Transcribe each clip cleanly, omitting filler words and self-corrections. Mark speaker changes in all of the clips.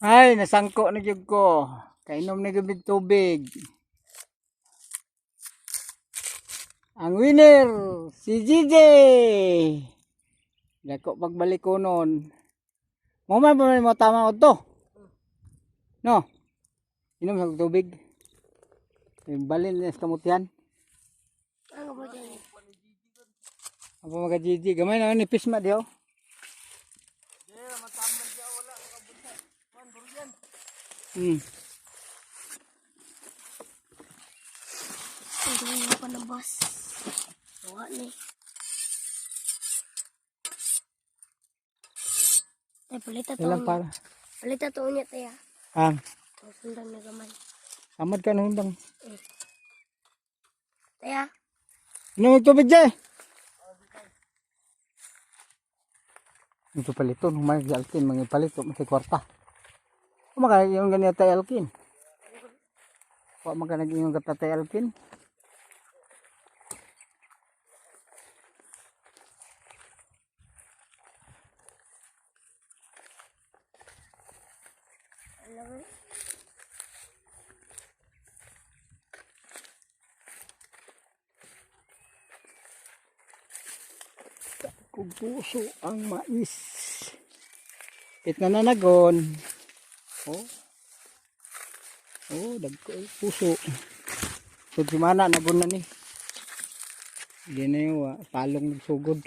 Speaker 1: Ay, nasangko na gyud ko. Kainom na gyud mig tubig. Ang winner, si GJ. Dako pagbalik ko nun. Mo man pa man mo tama to. No. Inom sa tubig. Yung balin na sa kamutihan.
Speaker 2: Ang ba dyan?
Speaker 1: Ang mga GG, gamay na ni pisma diho.
Speaker 2: Ang gawin mo pa ng boss. Gawa ni. Tay, palita to.
Speaker 1: Ilang para.
Speaker 2: Palita to niya tayo.
Speaker 1: Ah,
Speaker 2: Ang sundang na gamay.
Speaker 1: amad ka na hundang.
Speaker 2: Taya,
Speaker 1: Inom ng tubig dyan. Ito paliton, humayag sa alkin, mga palito, mga kwarta. Kumaka, yung ganyan tayo alkin. Wa man ka nag-ingon ka tatay alkin.
Speaker 2: Alam mo?
Speaker 1: Kung puso ang mais. Pit na nanagon. Oh. Oh, dagko eh, puso. So, mana nagon na ni. Hindi na yung palong nagsugod.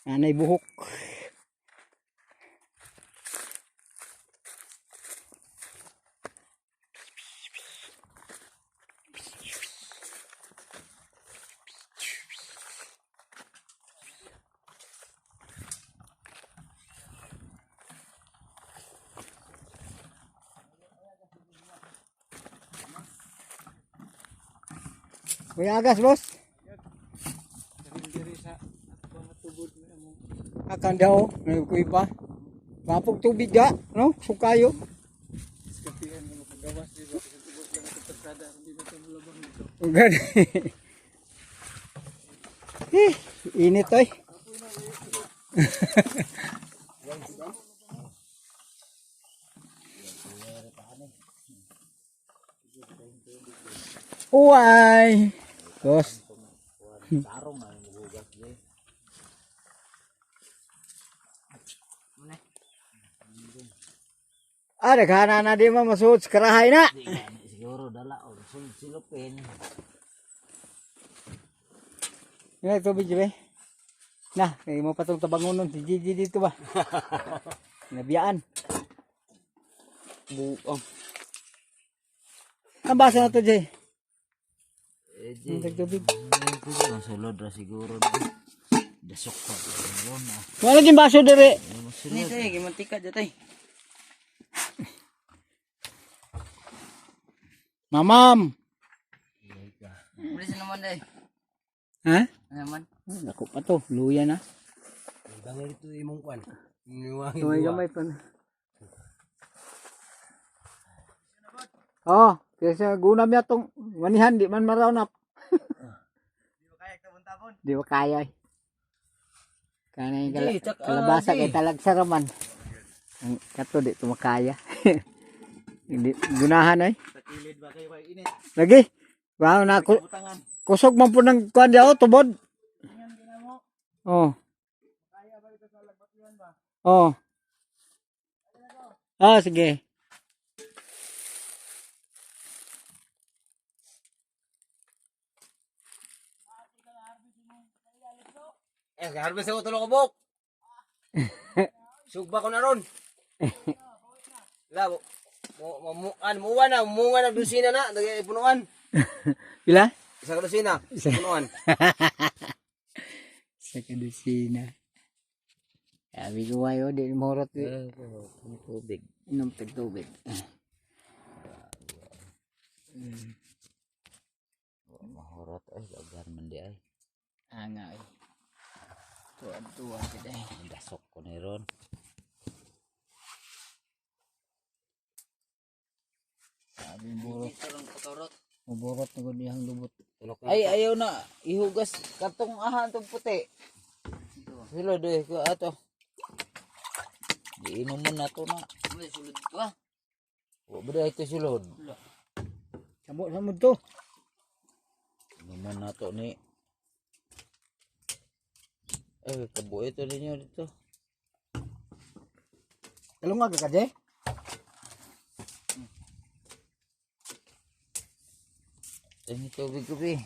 Speaker 1: Nanay buhok. Kuya Agas, boss. Akan daw, may kuy pa. Mapog tubig ga, no? Sukayo. Gani. Eh, init oy. Uway. Boss. Ah, daghana na di mo masuot sa karahay na.
Speaker 3: Siguro dala o silupin.
Speaker 1: Yung tubig be. Na, kay mo patong tabangonon si Gigi dito ba? Nabiyaan.
Speaker 3: Buong.
Speaker 1: Ang basa na to, Jay.
Speaker 3: Eh,
Speaker 1: Ang tubig.
Speaker 3: Ang sulod ra siguro. Dasok pa. Yun ah.
Speaker 1: Wala din baso dire.
Speaker 3: Ni tay, gimantika dyan tay.
Speaker 1: Mamam.
Speaker 3: Bilis naman day.
Speaker 1: Ha?
Speaker 3: Ano naman?
Speaker 1: Oh, Dako pa to, luya na.
Speaker 4: Bangil ito imong kwan.
Speaker 1: Gamay gamay pa na. Oh, kasi guna mi atong manihan di man maraw na. Di ba kaya? Eh. Kanay kala, kalabasa kay talagsa raman. Ang kato di tumakaya. Hindi gunahan ay.
Speaker 4: Sa kilid ba kayo kay init?
Speaker 1: Lagi. Wow na ko. Kusog man po ng kuan diha, oh, tubod. Oh. Oh. Ah, sige.
Speaker 4: Eh, harvest ako tulong kabok. Sugba ko na ron. La, mo mo mo an muwa na, munga na dosina na, dagay punuan.
Speaker 1: Pila?
Speaker 4: Isa ka dosina, punuan.
Speaker 1: Sa kadusina. Sabi ko ayo, di morot. Eh.
Speaker 3: Tubig.
Speaker 1: Inom tag tubig.
Speaker 3: Mahurot ay agar man di ay.
Speaker 1: Anga ay. Tuwan tuwan kita eh.
Speaker 3: Dasok ko ni ron.
Speaker 1: Sabi borot. Maborot na gud iyang lubot.
Speaker 3: Ay ayaw na ihugas katong ahan tong puti. Sulod eh ko ato. Giinom mo na to na.
Speaker 4: May sulod ko ah.
Speaker 3: Wa ba ito sulod?
Speaker 1: Kabo sa mo to.
Speaker 3: Inuman na to ni. Eh, kabuo ito ninyo dito.
Speaker 1: Kalungag ka je.
Speaker 3: Ini tubig ko bi.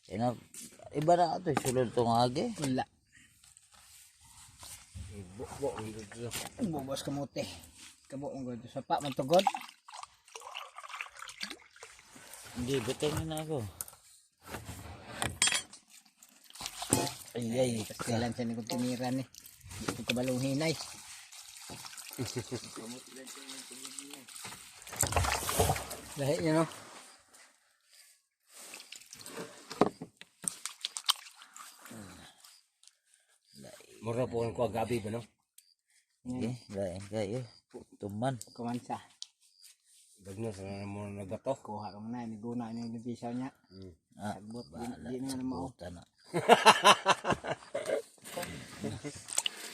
Speaker 3: Ayan, iba na ito, sulod itong agi.
Speaker 1: Wala.
Speaker 4: Bo dito.
Speaker 1: Bubos kamote. Kabo ang gud sa pa man tugod.
Speaker 3: Hindi, butangin na ako. Ay, ay,
Speaker 1: Kailan sa ni tinira ni. Di ko kabalong hinay. Lahi niya no.
Speaker 4: Mura po ang kuha gabi ba no?
Speaker 3: Eh, lain kayo. Tuman.
Speaker 1: Kumansa.
Speaker 4: Bagno sa mo nagbato.
Speaker 1: Kuha ka muna ni guna ni nagbisaw niya.
Speaker 3: Ah,
Speaker 1: Sagbot,
Speaker 3: bahala.
Speaker 1: di na naman mao.
Speaker 3: Sabutan na.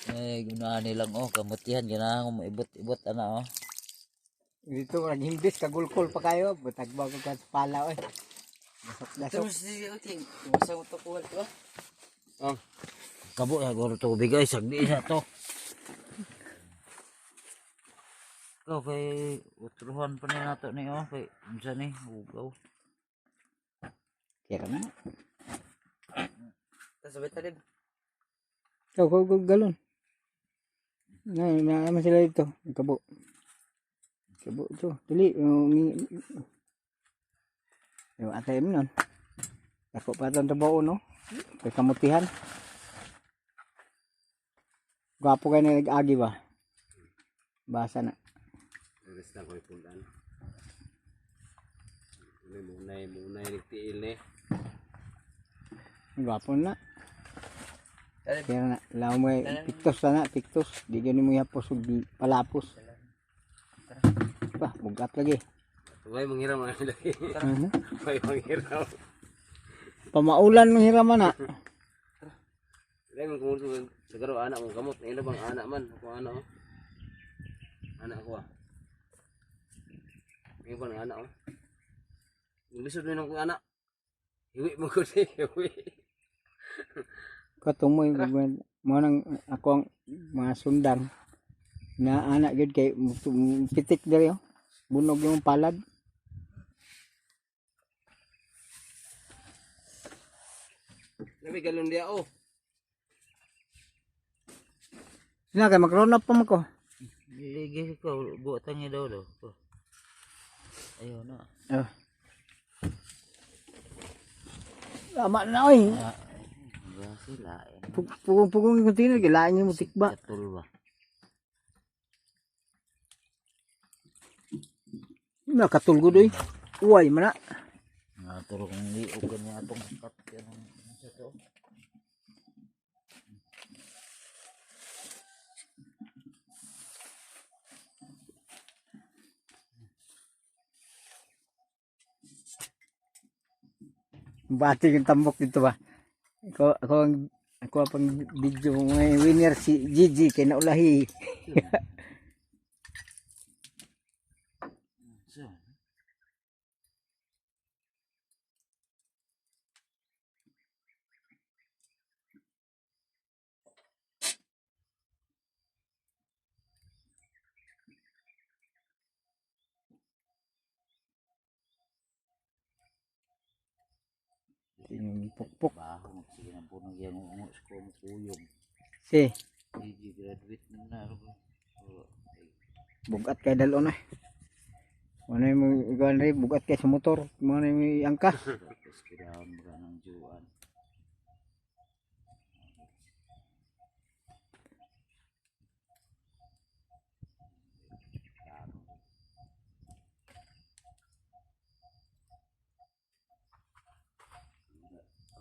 Speaker 3: Eh, gunahan nilang oh, kamutihan ganahan ko maibot-ibot ana oh.
Speaker 1: Dito naghimbis kagulkol pa kayo, butag ba ko sa pala oy. Dasok dasok.
Speaker 4: Oh.
Speaker 3: Kabo na guro tubig ay sagdi na to. Ikaw kay utruhan pa ni nato ni oh kay unsa ni hugaw.
Speaker 1: Kira na.
Speaker 4: Tasabay talib.
Speaker 1: Ikaw ko ko galon. Na na naman sila dito, kabo. Kabo to. Dili yung atay mo nun. Dako pa itong trabaho, no? Kay kamutihan. Gwapo kayo na nag-agi ba? Basa na.
Speaker 4: Rest na ko ipundan. Munay munay munay nagtiil ni.
Speaker 1: Gwapo na. Kaya na, law mo eh, piktos na na, piktos. Di gani mo yapos ug palapos. Pa, bugat lagi.
Speaker 4: Way manghiram ang lagi.
Speaker 1: Mhm.
Speaker 4: Way manghiram.
Speaker 1: Pamaulan ng hiraman na.
Speaker 4: Dai man kumulto sagaro anak mo gamot ila bang anak man ako anak oh. Anak ko ah. May bang anak oh. Lisod mo nang anak. Hiwi mo ko si hiwi.
Speaker 1: Katumoy mo nang ako ang mga sundang na anak gyud kay pitik diri oh. Bunog yung palad.
Speaker 4: Labi galon dia oh.
Speaker 1: Sina kay mag-roll up pa mo ko.
Speaker 3: Gigi ko buotan niya daw daw. Ayaw na.
Speaker 1: Oh. Tama na oy.
Speaker 3: Ba sila eh.
Speaker 1: Pugong-pugong yung container kay lain yung tikba.
Speaker 3: Katul ba.
Speaker 1: Nakatulgo doy. Uway man na.
Speaker 3: Nga turo kong liog kanya atong kat kanang sa to.
Speaker 1: Bati yung tambok dito ba? Ako ang pang video may winner si Gigi kay naulahi.
Speaker 3: So,
Speaker 1: Yung pukpok.
Speaker 3: baho sige na po nang yang ungo sa kong kuyog.
Speaker 1: Si
Speaker 3: Gigi graduate na na ako. Oh, ay,
Speaker 1: bugat kay dalon eh. Ano yung ikaw rin, bugat kay sa motor. Mo na yung angkas.
Speaker 3: tapos kailangan mo ng juan.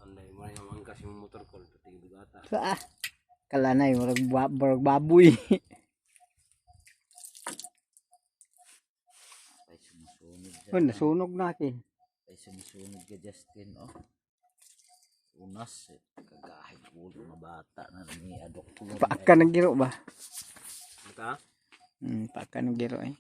Speaker 4: Anday mo yung angkas yung motor ko pati bugata.
Speaker 1: Sa ah. Kalanay, murag, murag baboy.
Speaker 3: Ay sumusunod
Speaker 1: Oh, nasunog natin.
Speaker 3: Ay sumusunod ka Justin oh. Unas eh. Kagahig ulo nga bata na ni adok tulog.
Speaker 1: Paaka ng giro ba?
Speaker 4: Mata?
Speaker 1: Paaka ng giro eh.